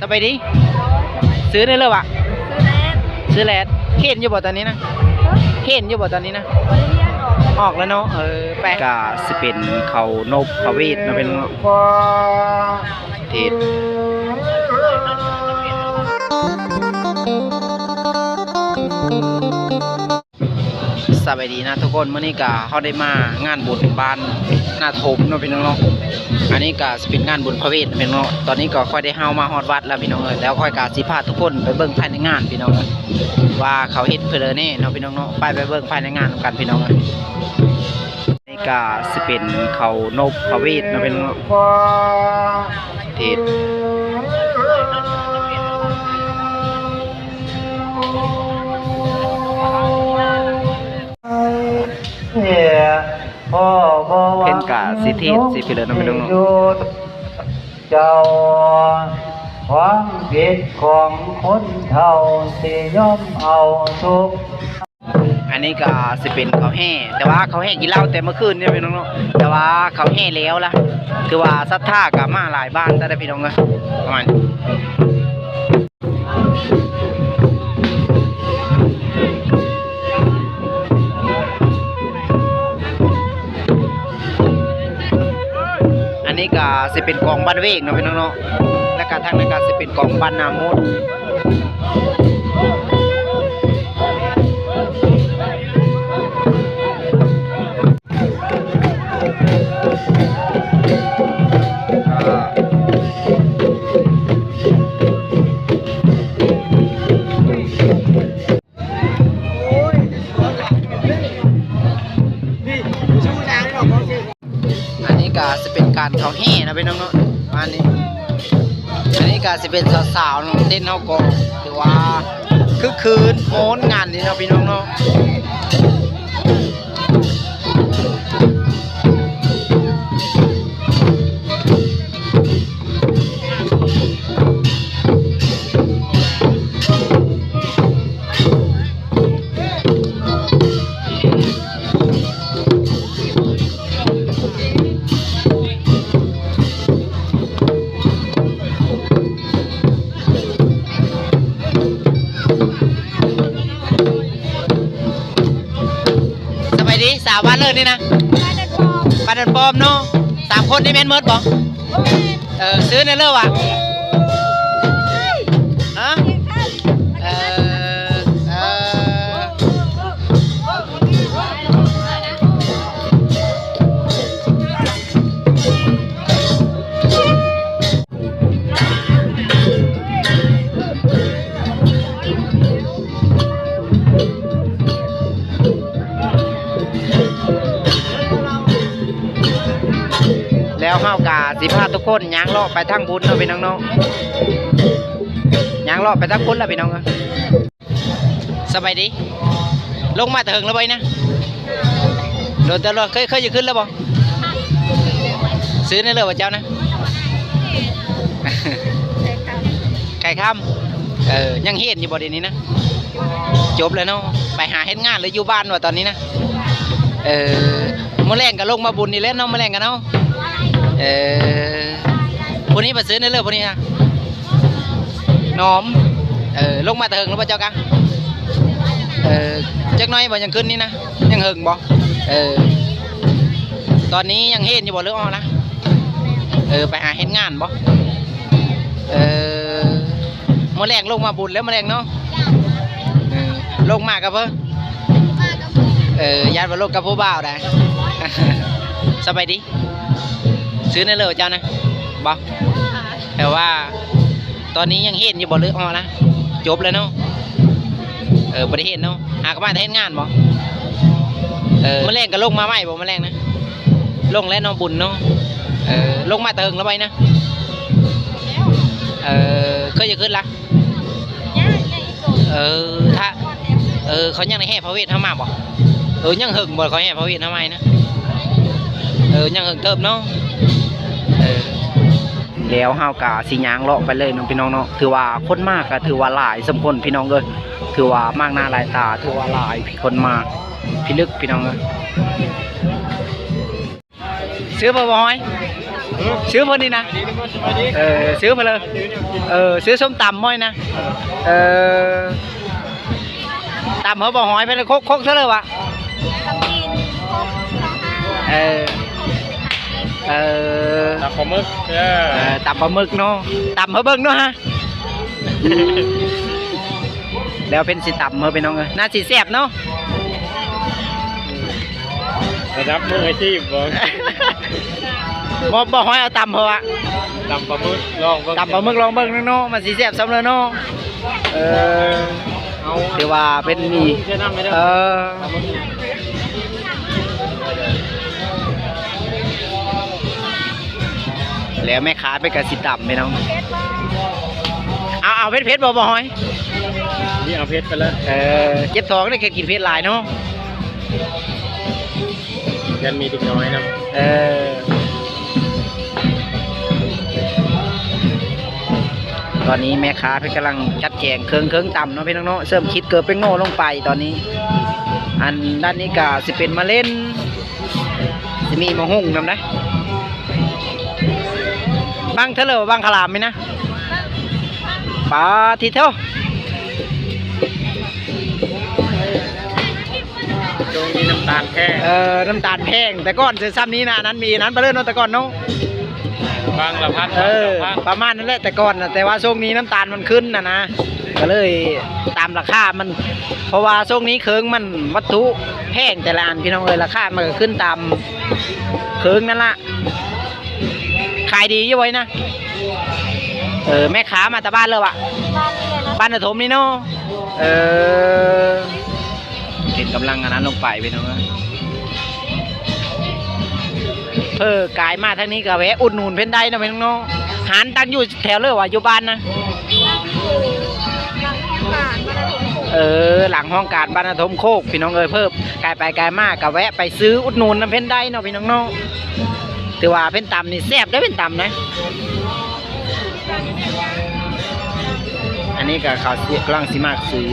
ສະບາຍດີ ຊື່ແນວເລີວະ? ຊື່ແລດ. ເຫັນຢູ່ບໍ່ຕອນນີ້ນະ? ເຫັນຢູ່ບໍ່ຕອນນີ້ນະ? ອອກແລ້ວເນາະ. ເອີ ໄປ. ກະຊິເປັນເຂົ້ານົບເຂົ້າຫວຽດເນາະ ເປັນເທດ. ສະບາຍດີນະທຸກຄົນ, ມື້ນີ້ກະເຮົາໄດ້ມາງານບຸນບ້ານນາທົມເນາະ ພີ່ນ້ອງເນາະ. ອັນນີ້ກະຊິເປັນງານບຸນພະເວດເນາະ ພີ່ນ້ອງເນາະ. ຕອນນີ້ກໍຄ່ອຍໄດ້ເຮົາມາຮອດວັດແລ້ວ ພີ່ນ້ອງເອີຍ, ແລ້ວຂ້ອຍກະຊິພາທຸກຄົນໄປເບິ່ງພາຍໃນງານ ພີ່ນ້ອງເອີຍ ວ່າເຂົາເຮັດເພິ່ນແນວໃດເນາະ ພີ່ນ້ອງເນາະ. ໄປ ໄປເບິ່ງພາຍໃນງານນຳກັນ ພີ່ນ້ອງເອີຍ. ນີ້ກະຊິເປັນເຂົ້ານົບເຂົ້າຫວຽດເນາະ ພີ່ນ້ອງເນາະ ເທດ. ເພິ່ນກະຊິເທດຊິພີ້ແຫຼະເນາະ ພີ່ນ້ອງເນາະ. ເຈົ້າ ຄວາມຜິດຂອງຄົນເຖົ້າ ຊິຍອມເອົາທຸກ. ອັນນີ້ກະຊິເປັນເຂົາແຫ່ ແຕ່ວ່າເຂົາແຫ່ກິນເຫຼົ້າແຕ່ເມື່ອຄືນນີ້ ພີ່ນ້ອງເນາະ. ແຕ່ວ່າເຂົາແຫ່ແລ້ວລະ ຖືວ່າສັດທາກະມາຫຼາຍບ້ານຊະເດ້ ພີ່ນ້ອງເອີຍ ປະມານ. ອັນນີ້ກະຊິເປັນກອງບ້ານເວກເນາະ ພີ່ນ້ອງເນາະ, ແລ້ວກະທາງນັ້ນກະຊິເປັນກອງບ້ານນາມົດ. ອັນນີ້ກະຊິເປັນການເຂົ້າແຫ່ເນາະ ພີ່ນ້ອງເນາະ ປະມານນີ້. ອັນນີ້ກະຊິເປັນສາວໆເນາະ, ເຕັ້ນເຮົາກໍຖືວ່າຄຶກຄື້ນມ່ວນງານນີ້ເນາະ ພີ່ນ້ອງເນາະ. ສະບາຍດີ ສາວບ້ານເລີດນີ້ນະ? ບ້ານດອນປອມ. ບ້ານດອນປອມເນາະ. ສາມຄົນນີ້ແມ່ນໝົດບໍ່? ເອີ ຊື່ແນວເລີວະ? ຮະ? ເອີ ເອີ. ແລ້ວເຮົາກະຊິພາທຸກຄົນຍ່າງເລາະໄປທາງພຸ້ນເນາະ ພີ່ນ້ອງເນາະ, ຍ່າງເລາະໄປທາງພຸ້ນລະ ພີ່ນ້ອງ. ສະບາຍດີ ລົງມາແຕ່ເຫິງແລ້ວບໍ່ນີ້ນະ? ໂດນແຕ່ ເຄີຍ ເຄີຍຢູ່ຂຶ້ນແລ້ວບໍ່? ຊື່ແນວເລີວະເຈົ້ານະ? ໄກ່ຄຳ. ເອີ ຍັງຮຽນຢູ່ບໍ່ດຽວນີ້ນະ? ຈົບແລ້ວເນາະ. ໄປຫາເຮັດງານ ຫຼື ຢູ່ບ້ານວະຕອນນີ້ນະ? ເອີ ມື້ແລງກໍລົງມາບຸນນີ້ແຫຼະເນາະ ມື້ແລງກໍເນາະ. ເອີ ຜູ້ນີ້ບໍ່ ຊື່ແນວເລີວະ ຜູ້ນີ້ນະ? ນ້ອມ. ເອີ ລົງມາແຕ່ເຫິງແລ້ວບໍ່ເຈົ້າກະ? ເອີ ຈັກໜ້ອຍບໍ່ ຍັງຂຶ້ນນີ້ນະ? ຍັງເຫິງບໍ່? ເອີ ຕອນນີ້ຍັງຮຽນຢູ່ບໍ່ ຫຼື ອອກລະ? ເອີ ໄປຫາເຮັດງານບໍ່? ເອີ ມື້ແລງລົງມາບຸນແລ້ວ ມື້ແລງເນາະ. ເອີ ລົງມາກັບເພິ່ນ? ເອີ ຢ້ານວ່າລົງກັບຜູ້ບ່າວໄດ໋. ສະບາຍດີ. ຊື່ແນວເລີວະເຈົ້ານະ? ບໍ່ ແຕ່ວ່າຕອນນີ້ຍັງຮຽນຢູ່ບໍ່ ຫຼື ອອກລະ? ຈົບແລ້ວເນາະ. ເອີ ບໍ່ໄດ້ຮຽນເນາະ. ຫາກໍມາແຕ່ເຮັດງານບໍ່? ເອີ ມື້ແລງກໍລົງມາໃໝ່ບໍ່ ມື້ແລງນະ? ລົງແລ້ວເນາະ ບຸນເນາະ. ເອີ ລົງມາແຕ່ເຫິງແລ້ວບໍ່ນະ? ເອີ ເຄີຍຈະຂຶ້ນລະ? ເອີ ຖ້າ ເອີ ເຂົາຍັງໄດ້ແຫ່ພະເວດເຮົາມາບໍ່? ເອີ ຍັງເຫິງບໍ່ ເຂົາແຫ່ພະເວດເຮົາມານະ? ເອີ ຍັງເຫິງເຕີບເນາະ. ເອີ ແລ້ວເຮົາກະຊິຍ່າງເລາະໄປເລີຍເນາະ ພີ່ນ້ອງເນາະ. ຖືວ່າຄົນມາກະຖືວ່າຫຼາຍສົມຄວນ ພີ່ນ້ອງເອີຍ. ຖືວ່າມາກໜ້າຫຼາຍຕາ ຖືວ່າຫຼາຍຄົນມາພິລຶກ ພີ່ນ້ອງເອີຍ. ຊື່ບໍ່ ບໍ່ຮອຍ? ຊື່ເພິ່ນນີ້ນະ ເອີ ຊື່ເພິ່ນເລີຍ ເອີ ຊື່ສົ້ມຕຳໝ້ອຍນະ ເອີ ຕຳເຮົາບໍ່ຫອຍເພິ່ນຄົກ ຄົກເທົ່າໃດວະ? ເອີ ເອີ ຕຳປາໝຶກ ເອີ ເອີ ຕຳປາໝຶກເນາະ ຕຳເຮົາເບິ່ງເນາະຮະ. ແລ້ວເພິ່ນຊິຕຳເຮົາ ພີ່ນ້ອງເອີຍ ໜ້າຊິແຊບເນາະ ລະດັບມືອາຊີບບໍ່? ບໍ່ ບໍ່ ຫອຍເອົາຕຳເຮົາອະ ຕຳປາໝຶກລອງເບິ່ງ ຕຳປາໝຶກລອງເບິ່ງເນາະ ມັນຊິແຊບສ່ຳໃດເນາະ ເອີ ເອົາ ຖືວ່າເປັນມີ ເອີ ແລ້ວແມ່ຄ້າເພິ່ນກະຊິຕຳ ພີ່ນ້ອງ ເອົາ ເອົາເຜັດໆ ບໍ່ ບໍ່ຫອຍ ນີ້ເອົາເຜັດໄປເລີຍ ເອີ ເຈັບທ້ອງເດ້ ເຮັດກິນເຜັດຫຼາຍເນາະ ຍັນມີເດັກນ້ອຍນຳ ເອີ ຕອນນີ້ແມ່ຄ້າເພິ່ນກຳລັງຈັດແຈງເຄື່ອງ ເຄື່ອງຕຳເນາະ ພີ່ນ້ອງເນາະ ເສີມຄິດເກີບແປ້ງໂງ່ລົງໄປຕອນນີ້ ອັນດ້ານນີ້ກະຊິເປັນມະເລັນ ຊິມີໝາກຫຸ່ງນຳໄດ໋ ບັ້ງເທື່ອເລີ ບັ້ງຂະຫຼາມນີ້ນະ ປາທິໂທ ຊ່ວງນີ້ນ້ຳຕານແພງ ເອີ ນ້ຳຕານແພງ ແຕ່ກ່ອນຊິຊ່ຳນີ້ນະ ອັນນັ້ນມີອັນນັ້ນໄປເລີຍເນາະ ແຕ່ກ່ອນເນາະ ບັ້ງລະພັນ ເອີ ບັ້ງສອງພັນ ປະມານນັ້ນແຫຼະ ແຕ່ກ່ອນນະ ແຕ່ວ່າຊ່ວງນີ້ນ້ຳຕານມັນຂຶ້ນນະນະ ກະເລີຍຕາມລາຄາມັນ ເພາະວ່າຊ່ວງນີ້ເຄື່ອງມັນວັດຖຸແພງແຕ່ລະອັນ ພີ່ນ້ອງເອີຍ ລາຄາມັນກະຂຶ້ນຕາມເຄື່ອງນັ້ນລະ ຂາຍດີຢູ່ບໍ່ນະ? ເອີ ແມ່ຄ້າມາແຕ່ບ້ານເລີຍວະ? ບ້ານນີ້ແຫຼະເນາະ ບ້ານນາຖົມນີ້ເນາະ ເອີ ເຫັນກຳລັງອັນນັ້ນລົງໄປ ພີ່ນ້ອງເອີຍ ເພິ່ນກາຍມາທາງນີ້ກະແວະອຸດໜູນເພິ່ນໄດ້ເນາະ ພີ່ນ້ອງເນາະ ຮ້ານຕັ້ງຢູ່ແຖວເລີຍວະ ຢູ່ບ້ານນະ? ເອີ ຫຼັງຫ້ອງການບ້ານນາຖົມໂຄກ ພີ່ນ້ອງເອີຍ ເພິ່ນກາຍໄປກາຍມາກະແວະໄປຊື້ອຸດໜູນນຳເພິ່ນໄດ້ເນາະ ພີ່ນ້ອງເນາະ ຖືວ່າເພິ່ນຕຳນີ້ແຊບເດ້ ເພິ່ນຕຳນະ ອັນນີ້ກະເຂົາຊິ ກຳລັງຊິມາຊື້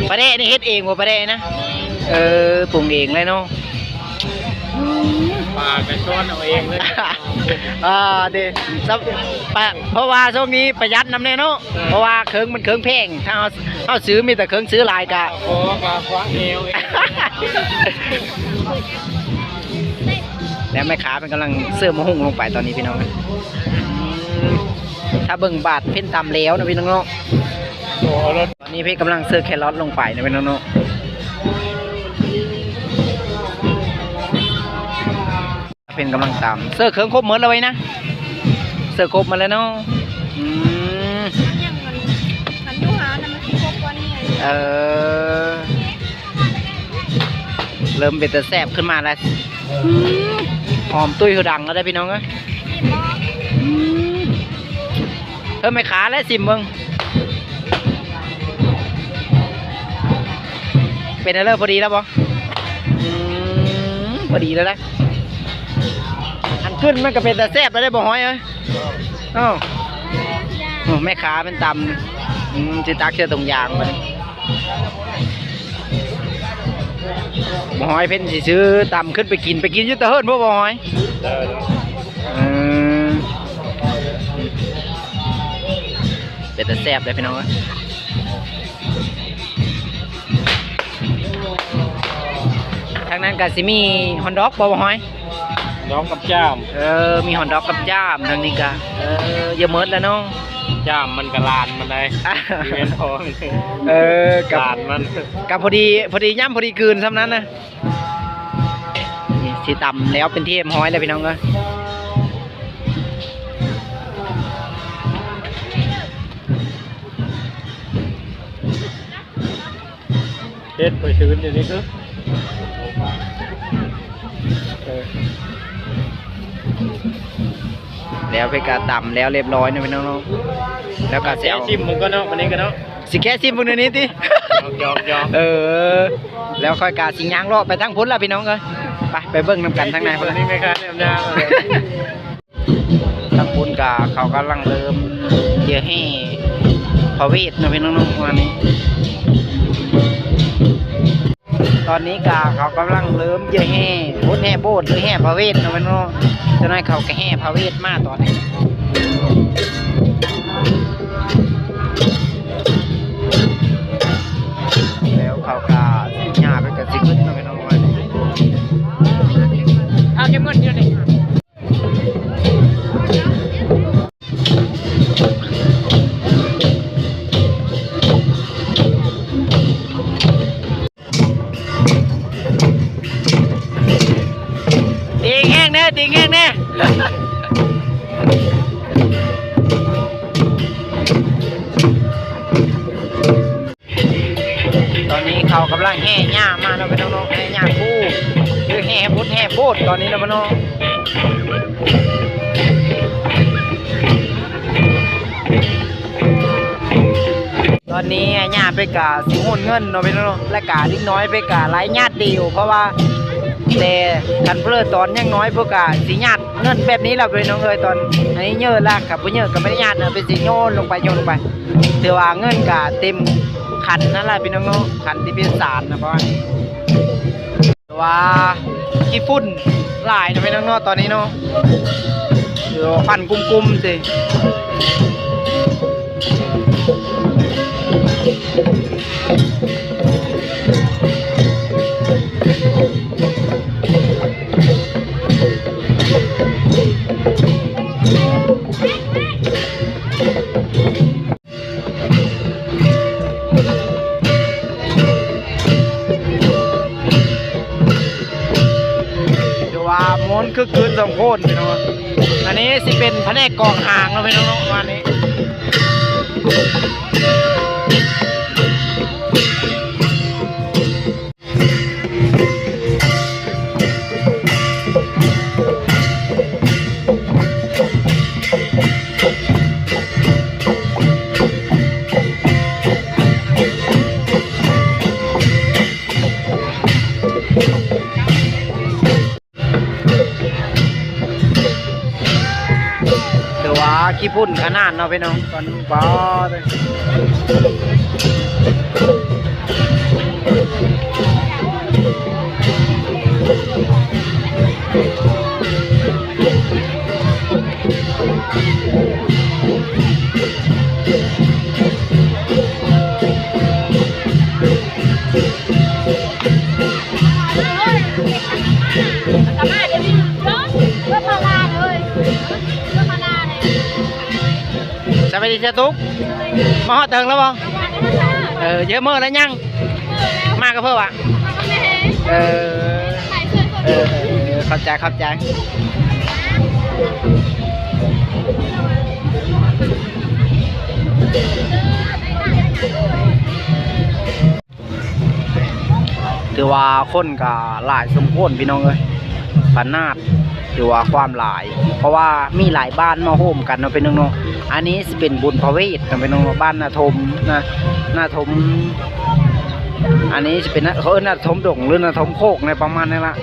ປາແດກນີ້ເຮັດເອງບໍ່ ປາແດກນະ? ເອີ ປຸງເອງເລີຍເນາະ ປາກະຊ້ອນເອົາເອງເລີຍ ອ່າ ເດ້ ເພາະວ່າຊ່ວງນີ້ປະຢັດນຳແດ່ເນາະ ເອີ ເພາະວ່າເຄື່ອງມັນເຄື່ອງແພງ ຖ້າເຮົາ ເຮົາຊື້ມີແຕ່ເຄື່ອງຊື້ຫຼາຍກະ ໂອ້ ກະຄວັກເອວເອງ ແລ້ວແມ່ຄ້າເພິ່ນກຳລັງເສີມໝາກຫຸ່ງລົງໄປຕອນນີ້ ພີ່ນ້ອງ ຖ້າເບິ່ງບາດເພິ່ນຕຳແລ້ວນະ ພີ່ນ້ອງເນາະ ໂອ້ ຕອນນີ້ເພິ່ນກຳລັງເສີມແຄຣອດລົງໄປນະ ພີ່ນ້ອງເນາະ ເພິ່ນກຳລັງຕຳ ເສີມເຄື່ອງຄົບໝົດແລ້ວໄວນະ ເສີມຄົບໝົດແລ້ວເນາະ ອືມ ເອີ ເລີ່ມເປັນຕາແຊບຂຶ້ນມາແລ້ວ ຫອມຕຸ້ຍຫູດັງແລ້ວເດ້ ພີ່ນ້ອງເອີຍ ເອີ ແມ່ຄ້າແລະ ຊິມເບິ່ງ ເປັນແນວໃດ ພໍດີແລ້ວບໍ່? ອືມ ພໍດີແລ້ວນະ ອັນຂຶ້ນມັນກະເປັນຕາແຊບແລ້ວເດ້ ບໍ່ຫອຍເອີຍ ເອົ້າ ໂອ້ ແມ່ຄ້າເພິ່ນຕຳ ອືມ ຊິຕັກໃສ່ຖົງຢາງບາດນີ້ ບໍ່ຫອຍເພິ່ນຊິຊື້ຕຳຂຶ້ນໄປກິນ ໄປກິນຢູ່ຕະເຫີນບໍ່ ບໍ່ຫອຍ ເອີ ເປັນຕາແຊບເດ້ ພີ່ນ້ອງເອີຍ ທາງນັ້ນກະຊິມີຮອດດອກບໍ່ ບໍ່ຫອຍ? ດອກກັບຈ້າມ ເອີ ມີຮອດດອກກັບຈ້າມ ທາງນີ້ກະ ເອີ ຢ່າໝົດລະເນາະ ຈ້າມມັນກະຫຼານມັນໄດ໋ ແມ່ນພໍ ເອີ ກັບ ຫຼານມັນ ກະພໍດີ ພໍດີຫຍ້ຳ ພໍດີກືນຊ່ຳນັ້ນນະ ນີ້ຊິຕຳແລ້ວເປັນທີ່ຮຽບຮ້ອຍແລ້ວ ພີ່ນ້ອງເອີຍ ເຮັດຂ້ອຍຊື່ນຢູ່ນີ້ຄື ເອີ ແລ້ວເພິ່ນກະຕຳແລ້ວຮຽບຮ້ອຍເນາະ ພີ່ນ້ອງເນາະ ແລ້ວກະຊິເອົາ ຊິມເບິ່ງກ່ອນເນາະ ບາດນີ້ກະເນາະ ຊິແກະຊິມເບິ່ງດຽວນີ້ຕິ ຢອກໆໆ ເອີ ແລ້ວຂ້ອຍກະຊິຍ່າງເລາະໄປທາງພຸ້ນລະ ພີ່ນ້ອງເອີຍ ໄປ ໄປເບິ່ງນຳກັນທາງໃນພຸ້ນລະ ນີ້ແມ່ຄ້າແນມຍາມ ກະເຂົາກຳລັງເລີ່ມເຈີແຫ່ພະເວດເນາະ ພີ່ນ້ອງເນາະ ປະມານນີ້. ຕອນນີ້ກະເຂົາກຳລັງເລີ່ມເຈີແຫ່ ບຸນແຫ່ໂບດ ຫຼືແຫ່ພະເວດເນາະ ພີ່ນ້ອງເນາະ. ຈັກໜ້ອຍເຂົາກະແຫ່ພະເວດມາຕອນນີ້ ແລ້ວເຂົາກະສິຍ່າງໄປກະຊິຂຶ້ນເນາະ ພີ່ນ້ອງເນາະ. ເອົາເກັບເງິນຢູ່ນີ້. ຕີງແຮງແດ່ ຕີງແຮງແດ່. ຕອນນີ້ເຂົາກຳລັງແຫ່ຍ່າງມາເນາະ ພີ່ນ້ອງເນາະ ແຫ່ຍ່າງຄູ່ ຄືແຫ່ບຸນແຫ່ໂບດຕອນນີ້ເນາະ ພີ່ນ້ອງ. ຕອນນີ້ຍ່າງເພິ່ນກະຊິໂຫນເງິນເນາະ ພີ່ນ້ອງເນາະ ແລະກະເດັກນ້ອຍເພິ່ນກະໄລ່ຍາດດຽວ ເພາະວ່າແຕ່ຄັນເພິ່ນຕອນຍັງນ້ອຍເພິ່ນກະຊິຍາດເງິນແບບນີ້ແຫຼະ ພີ່ນ້ອງເອີຍ. ຕອນອັນນີ້ເຍີະລະ ຄັນບໍ່ເຍີະກະບໍ່ໄດ້ຍາດນະ ເພິ່ນຊິໂຍນລົງໄປ ໂຍນລົງໄປ. ຖືວ່າເງິນກະເຕັມຄັນນັ້ນແຫຼະ ພີ່ນ້ອງເນາະ ຄັນທີ່ເປັນສານນະ ປະມານນີ້. ແຕ່ວ່າຂີ້ຝຸ່ນຫຼາຍເນາະ ພີ່ນ້ອງເນາະ ຕອນນີ້ເນາະ ເອີ ຄວັນກຸ້ມໆ ຊິ. ຖືວ່າມ່ວນຄຶກຄື້ນສົມໂພນພີ່ນ້ອງ. ອັນນີ້ຊິເປັນພະແນກກອງຫາງເນາະ ພີ່ນ້ອງເນາະ ປະມານນີ້. ຖືວ່າຂີ້ຝຸ່ນຂະໜາດເນາະ ພີ່ນ້ອງ ຕອນນີ້ ປາດ. ສະບາຍດີເຈົ້າຕຸກ ມາຮອດເຖິງແລ້ວບໍ່? ເອີ ເຍາະເມີແລ້ວຍັງ? ມາກັບເພິ່ນຫວາ? ເອີ ເອີ ເອີ ເອີ ຂອບໃຈ ຂອບໃຈ. ຖືວ່າຄົນກະຫຼາຍສົມຄວນພີ່ນ້ອງເອີຍ ຂະໜາດ ຖືວ່າຄວາມຫຼາຍ ເພາະວ່າມີຫຼາຍບ້ານມາໂຮມກັນເນາະ ພີ່ນ້ອງເນາະ. ອັນນີ້ຊິເປັນບຸນພະເວດເນາະ ພີ່ນ້ອງເນາະ ບ້ານນາທົມນະ ນາທົມ ອັນນີ້ຊິເປັນ ເຂົາເອີ້ນນາທົມດົງ ຫຼືນາທົມໂຄກໃນປະມານນີ້ລະ.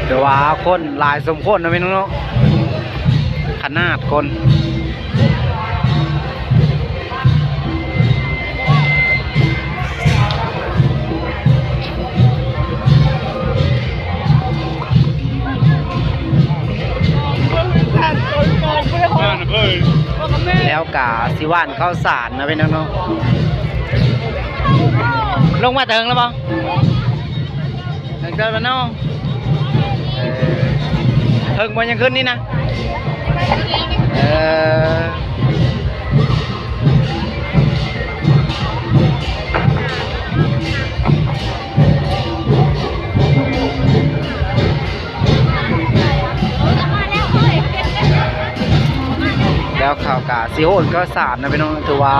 ແຕ່ວ່າຄົນຫຼາຍສົມຄວນເນາະ ພີ່ນ້ອງເນາະ ຂະໜາດຄົນ. ແລ້ວກະຊິຫວ່ານເຂົ້າສານນະ ພີ່ນ້ອງເນາະ. ລົງມາແຕ່ເຖິງແລ້ວບໍ່? ເຖິງເຕີບແລ້ວເນາະ. ເອີ ເຖິງບໍ່ ຍັງຂຶ້ນນີ້ນະ? ເອີ ແລ້ວເຂົາກະຊິໂຫນເຂົ້າສານນະ ພີ່ນ້ອງ ຖືວ່າ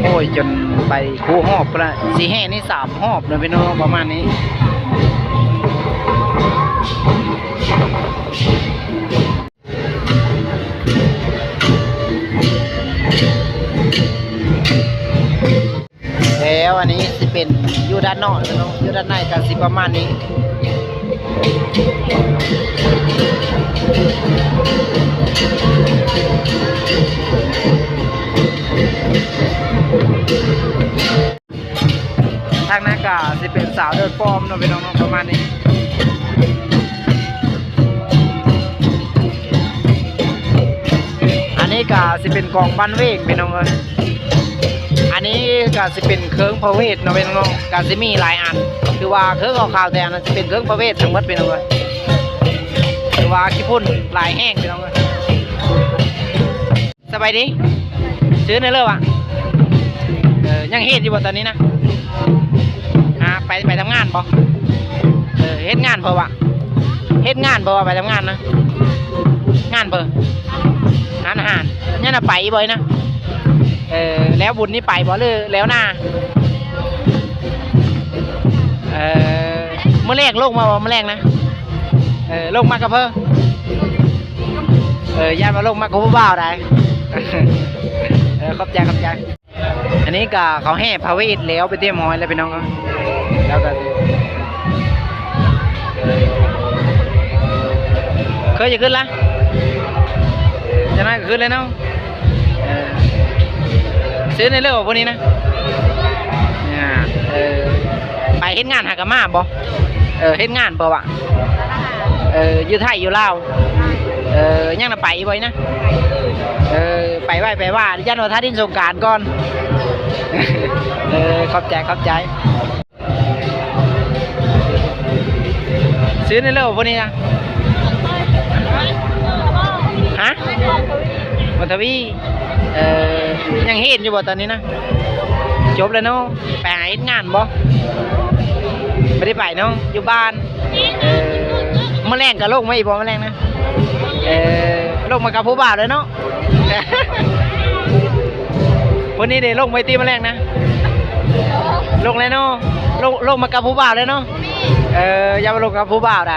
ໂອ້ຍ ຈົນໄປຄູ່ຮອບພຸ້ນລະ ຊິແຫ່ນີ້ສາມຮອບເນາະພີ່ນ້ອງ ປະມານນີ້. ແລ້ວອັນນີ້ຊິເປັນຢູ່ດ້ານນອກເນາະ ຢູ່ດ້ານໃນກໍຊິປະມານນີ້. ທາງນັ້ນກະຊິເປັນສາວເດີນປ້ອມເນາະ ພີ່ນ້ອງເນາະ ປະມານນີ້. ອັນນີ້ກະຊິເປັນກອງບັ້ນເວງ ພີ່ນ້ອງເອີຍ. ອັນນີ້ກະຊິເປັນເຄື່ອງພະເວດເນາະ ພີ່ນ້ອງເນາະ ກະຊິມີຫຼາຍອັນ ຄືວ່າເຄື່ອງຂາວໆ ແຕ່ອັນນັ້ນຊິເປັນເຄື່ອງພະເວດທັງໝົດ ພີ່ນ້ອງເອີຍ. ຄືວ່າຂີ້ຝຸ່ນຫຼາຍແຮງ ພີ່ນ້ອງເອີຍ. ສະບາຍດີ ຊື້ແດ່ເລີວະ. ເອີ ຍັງເຮັດຢູ່ບໍ່ຕອນນີ້ນະ? ຫາ ໄປ ໄປທຳງານບໍ່? ເອີ ເຮັດງານເພິ່ນວະ ເຮັດງານເພິ່ນວະ ໄປທຳງານນະ? ງານເພິ່ນ ຮ້ານອາຫານ ຍັງນະ ໄປບໍ່ນະ? ເອີ ແລ້ວບຸນນີ້ໄປບໍ່ ຫຼືແລ້ວນາ? ເອີ ມື້ແລງລົງມາບໍ່ ມື້ແລງນະ? ເອີ ລົງມາກັບເພິ່ນ? ເອີ ຢ້ານວ່າລົງມາກັບຜູ້ບ່າວໃດ໋. ເອີ ຂອບໃຈ ຂອບໃຈ. ອັນນີ້ກະເຂົາແຫ່ພະເວດແລ້ວໄປຮຽບຮ້ອຍແລ້ວ ພີ່ນ້ອງເອີຍ. ແລ້ວກະ ເຄີຍຈະຂຶ້ນລະ ຈັ່ງນັ້ນກະຂຶ້ນແລ້ວເນາະ. ເອີ ຊື້ໃນເລີວພວກນີ້ນະ. ເອີ ໄປເຮັດງານຫາກະມາບໍ່? ເອີ ເຮັດງານເພິ່ນວະ. ເອີ ຢູ່ໄທຢູ່ລາວ. ເອີ ຍັງນະ ໄປບໍ່ນະ? ເອີ ໄປໄວ້ໄປວ່າ ຢ້ານວ່າຖ້າຫຼິ້ນສົງການກ່ອນ. ເອີ ຂອບໃຈ ຂອບໃຈ. ຊື້ໃນເລີວພວກນີ້ນະ? ຮະ? ວັນທະວີ. ເອີ ຍັງເຮັດຢູ່ບໍ່ຕອນນີ້ນະ? ຈົບແລ້ວເນາະ. ໄປຫາເຮັດງານບໍ່? ບໍ່ໄດ້ໄປເນາະ ຢູ່ບ້ານ. ເອີ ມື້ແລງກະລົງມາອີກບໍ່ ມື້ແລງນະ? ເອີ ລົງມາກັບຜູ້ບ່າວເລີຍເນາະ. ມື້ນີ້ເດ ລົງໄປຕິມື້ແລງນະ? ລົງແລ້ວເນາະ. ລົງ ລົງມາກັບຜູ້ບ່າວເລີຍເນາະ. ເອີ ຢ່າມາລົງກັບຜູ້ບ່າວໃດ໋.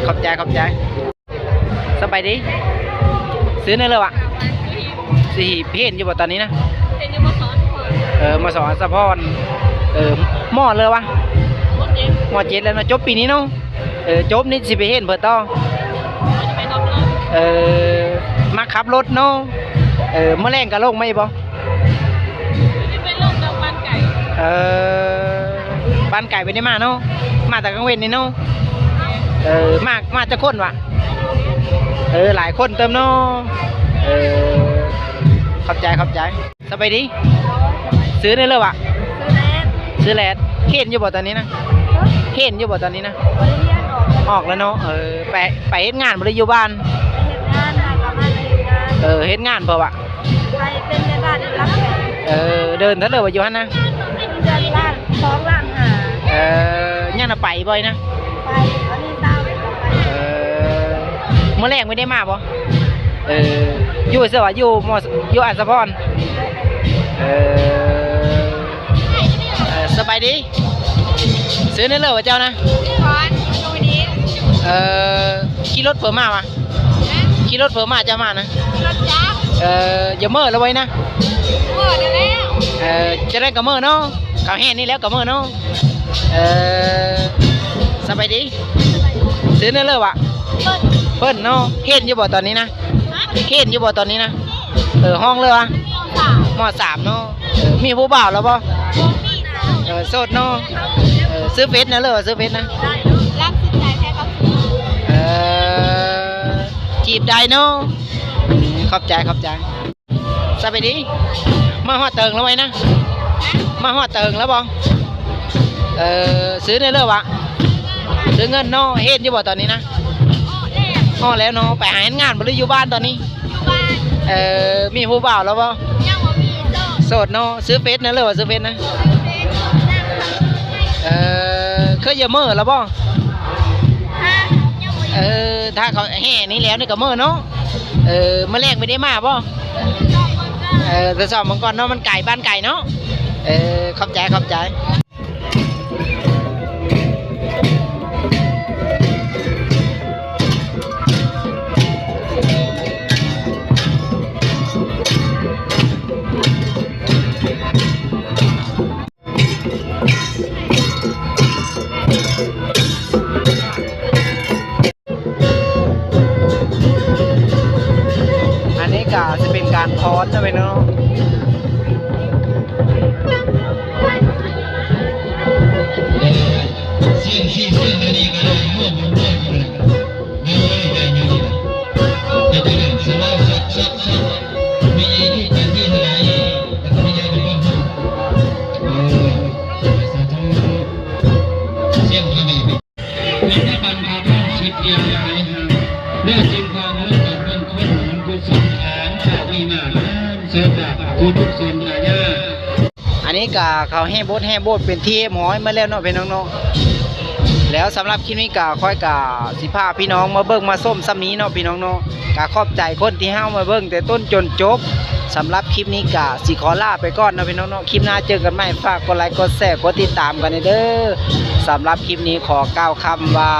ຂອບໃຈ ຂອບໃຈ. ສະບາຍດີ ຊື້ແດ່ເລີວະ. ຊິເຮັດຢູ່ບໍ່ຕອນນີ້ນະ? ເຮັດຢູ່ ມສ ອັດສະພອນ. ເອີ ມໍເລີວະ? ມໍເຈັດ ມໍເຈັດແລ້ວເນາະ. ຈົບປີນີ້ເນາະ. ເອີ ຈົບນີ້ຊິໄປເຮັດເພິ່ນຕໍ່. ເອີ ມັກຂັບລົດເນາະ. ເອີ ມື້ແລງກະລົງມາອີກບໍ່? ເອີ ບ້ານໄກບໍ່ໄດ້ມາເນາະ ມາແຕ່ກາງເວັນນີ້ເນາະ. ເອີ ມາ ມາຈັກຄົນວະ? ເອີ ຫຼາຍຄົນເຕີບເນາະ. ເອີ ຂອບໃຈ ຂອບໃຈ. ສະບາຍດີ ຊື້ແດ່ເລີວະ. ຊື້ແລ້ວ ຮຽນຢູ່ບໍ່ຕອນນີ້ນະ? ຮຽນຢູ່ບໍ່ຕອນນີ້ນະ? ບໍ່ໄດ້ຮຽນ ອອກ ອອກແລ້ວເນາະ. ເອີ ໄປ ໄປເຮັດງານບໍ່ ຫຼືຢູ່ບ້ານ? ໄປເຮັດງານ ມາກະມາແຕ່ເຮັດງານ. ເອີ ເຮັດງານເພິ່ນວະ? ໄປເປັນແມ່ບ້ານຢູ່ຫຼັກແປດ. ເອີ ເດີນເທົ່າໃດວະຢູ່ຫັ້ນນະ? ເດືອນລະສອງລ້ານຫ້າ. ເອີ ຍັງນະ ໄປບໍ່ນະ? ໄປ ອັນນີ້ເຊົາໄປ. ເອີ ມື້ແລງບໍ່ໄດ້ມາບໍ່? ເອີ ຢູ່ໃສວະ? ຢູ່ ຢູ່ອັດສະພອນ. ເອີ ເອີ ສະບາຍດີ ຊື່ແນວເລີວະເຈົ້ານະ? ພອນ ຢູ່ດີ. ເອີ ຂີ່ລົດເພິ່ນມາວະ? ຂີ່ລົດເພິ່ນມາ ເຈົ້າມານະ? ຂີ່ລົດຈັກ. ເອີ ຢ່າເມີແລ້ວໄວນະ? ເມີແລ້ວ. ເອີ ຈັ່ງໃດກະເມີເນາະ ເຂົາແຫ່ນີ້ແລ້ວກະເມີເນາະ. ເອີ ສະບາຍດີ ຊື່ແນວເລີວະ? ເພິ່ນ ເພິ່ນເນາະ. ຮຽນຢູ່ບໍ່ຕອນນີ້ນະ? ຮະ? ຮຽນຢູ່ບໍ່ຕອນນີ້ນະ? ເອີ ຫ້ອງເລີວະ? ມໍສາມ ມໍສາມເນາະ. ເອີ ມີຜູ້ບ່າວແລ້ວບໍ່? ບໍ່ມີ. ເອີ ໂສດເນາະ. ເອີ ຊື່ເຟສນະ ຫຼືວ່າຊື່ເຟສນະ? ລັງສິດໃຈແທ້ກັບ ເອີ ຈີບໄດ້ເນາະ. ອືມ ຂອບໃຈ ຂອບໃຈ. ສະບາຍດີ ມາຮອດເຕີງແລ້ວໄວນະ? ມາຮອດເຕີງແລ້ວບໍ່? ເອີ ຊື້ແນວເລີວະ? ຊື້ເງິນເນາະ. ຮຽນຢູ່ບໍ່ຕອນນີ້ນະ? ຮອດແລ້ວເນາະ. ໄປຫາເຮັດງານບໍ່ ຫຼືຢູ່ບ້ານຕອນນີ້? ຢູ່ບ້ານ. ເອີ ມີຜູ້ບ່າວແລ້ວບໍ່? ຍັງບໍ່ມີ. ໂສດ ໂສດເນາະ. ຊື່ເຟສນະ ຫຼືວ່າຊື່ເຟສນະ? ເອີ ເຄີຍຢ່າເມີແລ້ວບໍ່? ຮະ? ຍັງບໍ່. ເອີ ຖ້າເຂົາແຫ່ນີ້ແລ້ວນີ້ກະເມີເນາະ. ເອີ ມື້ແລງໄປໄດ້ມາບໍ່? ລອງເບິ່ງກ່ອນ. ເອີ ທົດສອບເບິ່ງກ່ອນເນາະ ມັນໄກ ບ້ານໄກເນາະ. ເອີ ຂອບໃຈ ຂອບໃຈ. ອັນນີ້ກະຊິເປັນການຟ້ອນເນາະ ພີ່ນ້ອງ. ອັນນີ້ກະເຂົາແຫ່ບົດແຫ່ໂບດເປັນທີ່ຮຽບຮ້ອຍໝົດແລ້ວເນາະ ພີ່ນ້ອງເນາະ. ແລ້ວສຳລັບຄລິບນີ້ກະຂ້ອຍກະຊິພາພີ່ນ້ອງມາເບິ່ງມາຊົມສ່ຳນີ້ເນາະ ພີ່ນ້ອງເນາະ. ກະຂອບໃຈຄົນທີ່ເຮົາມາເບິ່ງແຕ່ຕົ້ນຈົນຈົບ. ສຳລັບຄລິບນີ້ກະຊິຂໍລາໄປກ່ອນເນາະ ພີ່ນ້ອງເນາະ. ຄລິບໜ້າເຈີກັນໃໝ່ ຝາກກົດໄລ ກົດແຊ ກົດຕິດຕາມກັນແດ່ເດີ. ສຳລັບຄລິບນີ້ຂໍກ່າວຄຳວ່າ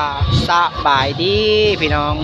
ສະບາຍດີ ພີ່ນ້ອງ.